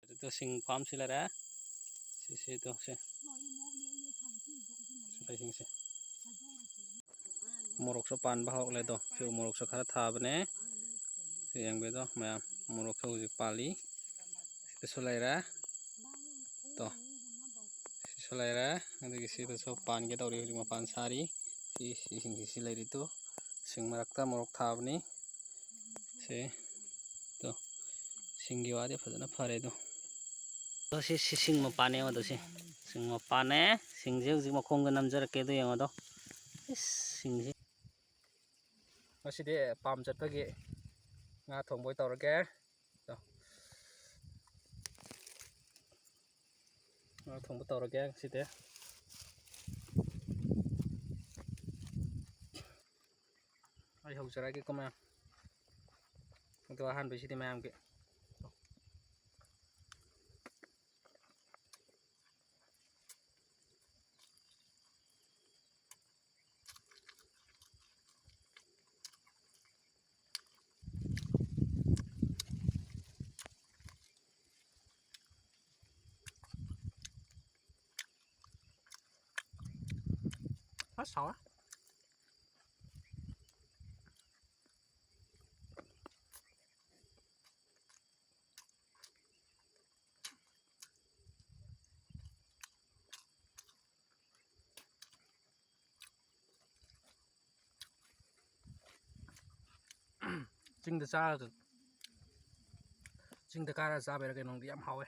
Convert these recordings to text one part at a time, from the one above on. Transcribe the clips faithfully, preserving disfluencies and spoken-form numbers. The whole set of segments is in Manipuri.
ꯑꯗꯨꯗꯣ ꯁꯤꯡ ꯐꯥꯝꯁꯤ ꯂꯩꯔꯦ꯫ ꯁꯤꯁꯦ ꯇꯣ, ꯁꯦ꯫ ꯁꯤꯐꯩꯁꯤꯡꯁꯦ꯫ ꯃꯣꯔꯣꯛꯁꯨ ꯄꯥꯟꯕ ꯍꯧꯔꯛꯂꯦ ꯑꯗꯣ꯫ ꯁꯤ ꯎ ꯃꯣꯔꯣꯛꯁꯨ ꯈꯔ ꯊꯥꯕꯅꯦ꯫ ꯁꯤ ꯌꯦꯡꯕꯤꯗꯣ ꯃꯌꯥꯝ, ꯃꯣꯔꯣꯛꯁꯨ ꯍꯧꯖꯤꯛ ꯄꯥꯜꯂꯤ꯫ ꯁꯤꯗꯁꯨ ꯂꯩꯔꯦ꯫ ꯇꯣ꯫ ꯁꯤꯁꯨ ꯂꯩꯔꯦ꯫ ꯑꯗꯒꯤ ꯁꯤꯗꯁꯨ ꯄꯥꯟꯒꯦ ꯇꯧꯔꯤ꯫ ꯍꯧꯖꯤꯛ ꯃꯄꯥꯟ ꯁꯥꯔꯤ꯫ ꯁꯤ, ꯁꯤꯁꯤꯡꯁꯤ ꯁꯤ ꯂꯩꯔꯤꯗꯣ꯫ ꯁꯤꯡ ꯃꯔꯛꯇ ꯃꯣꯔꯣꯛ ꯊꯥꯕꯅꯤ꯫ ꯁꯤ꯫ ꯇꯣ꯫ ꯁꯤꯡꯒꯤ ꯋꯥꯗꯤ ꯐꯖꯅ ꯐꯔꯦ ꯑꯗꯣ꯫ ꯑꯗꯣ ꯁꯤ, ꯁꯤ ꯁꯤꯡ ꯃꯄꯥꯟꯅꯦ ꯑꯗꯣ ꯁꯤ꯫ ꯁꯤꯡ ꯃꯄꯥꯟꯅꯦ꯫ ꯁꯤꯡꯁꯦ ꯍꯧꯖꯤꯛ ꯃꯈꯣꯡꯗ ꯅꯝꯖꯔꯛꯀꯦ ꯑꯗꯨ ꯌꯦꯡꯉꯣ ꯑꯗꯣ꯫ ꯏꯁ, ꯁꯤꯡꯁꯤ꯫ ꯉꯁꯤꯗꯤ ꯄꯥꯝ ꯆꯠꯄꯒꯤ ꯉꯥ ꯊꯣꯡꯕ ꯑꯣꯏ ꯇꯧꯔꯒꯦ꯫ ꯇꯣ꯫ ꯉꯥ ꯊꯣꯡꯕ ꯇꯧꯔꯒꯦ ꯉꯁꯤꯗꯤ꯫ ꯑꯩ ꯍꯧꯖꯔꯛꯑꯒꯦꯀꯣ ꯃꯌꯥꯝ꯫ ꯑꯗꯣ ꯑꯍꯥꯟꯕꯩꯁꯤꯗꯤ ꯃꯌꯥꯝꯒꯤ꯫ ꯑꯁ, ꯍꯥꯎꯋꯦ꯫ ꯆꯤꯡꯗ ꯆꯥꯔꯒ, ꯆꯤꯡꯗ ꯀꯥꯔꯒ ꯆꯥꯕꯩꯔꯥ ꯀꯩꯅꯣ ꯈꯪꯗꯦ, ꯌꯥꯝ ꯍꯥꯎꯋꯦ꯫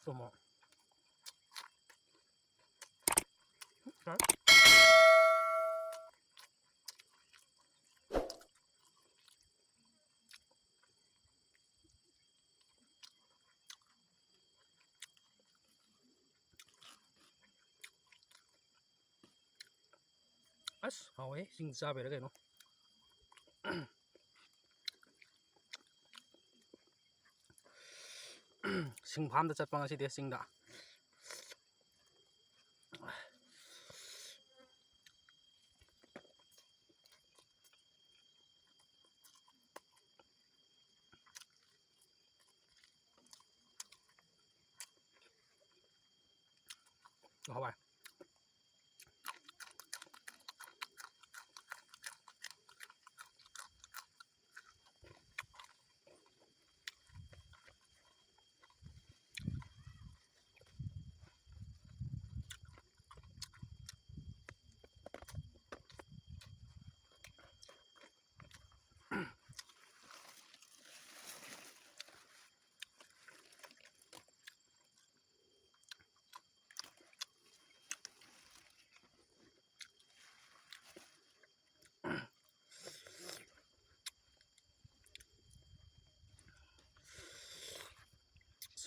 ꯇꯨꯝꯃꯣ꯫ ꯑꯁ, ꯍꯥꯎꯋꯦ꯫ ꯆꯤꯡ ꯆꯥꯕꯩꯔ ꯀꯩꯅꯣ꯫ ꯁꯤꯡ ꯐꯥꯝꯗ ꯆꯠꯄ ꯉꯁꯤꯗꯤ, ꯆꯤꯡꯗ꯫ ꯍꯋꯥꯏ꯫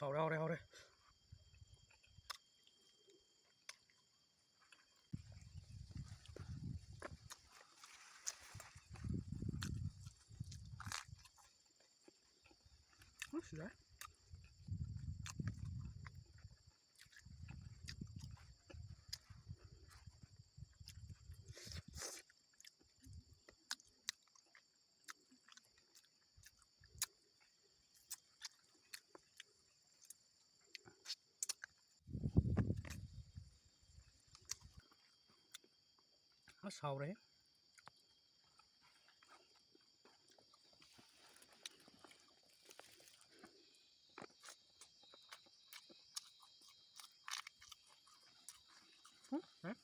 ꯍꯥꯎꯔꯦ, ꯍꯥꯎꯔꯦ, ꯍꯥꯎꯔꯦ꯫ ꯑꯁ, ꯌꯥꯏ꯫ ꯑꯁ, ꯍꯥꯎꯔꯦ꯫ ꯎꯝ, ꯎꯝ꯫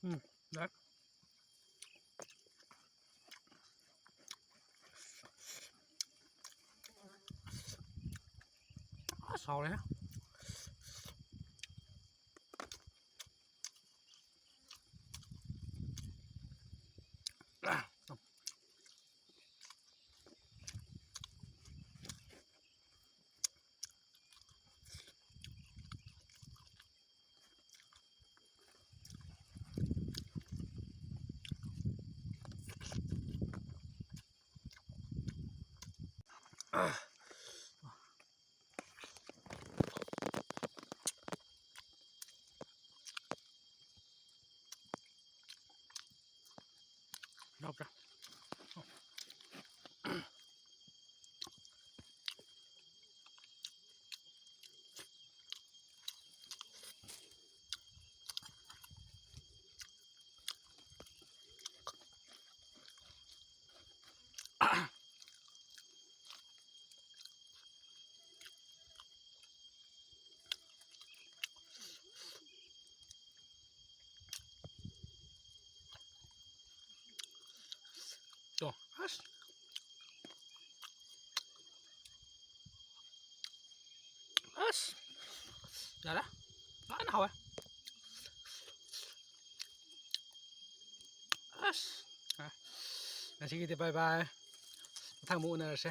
ꯎꯝ, ꯌꯥꯏ꯫ ꯑꯁ, ꯍꯥꯎꯔꯦꯍꯦ꯫ ꯌꯥꯎꯗ꯭ꯔꯦ꯫ ꯇꯣ ꯑꯁ꯫ ꯑꯁ꯫ ꯌꯥꯔꯦ꯫ ꯐꯖꯅ ꯍꯥꯎꯋꯦ꯫ ꯑꯁ꯫ ꯑ, ꯉꯁꯤꯒꯤꯗꯤ bye bye꯫ ꯃꯊꯪ ꯑꯃꯨꯛ ꯎꯅꯔꯁꯦ꯫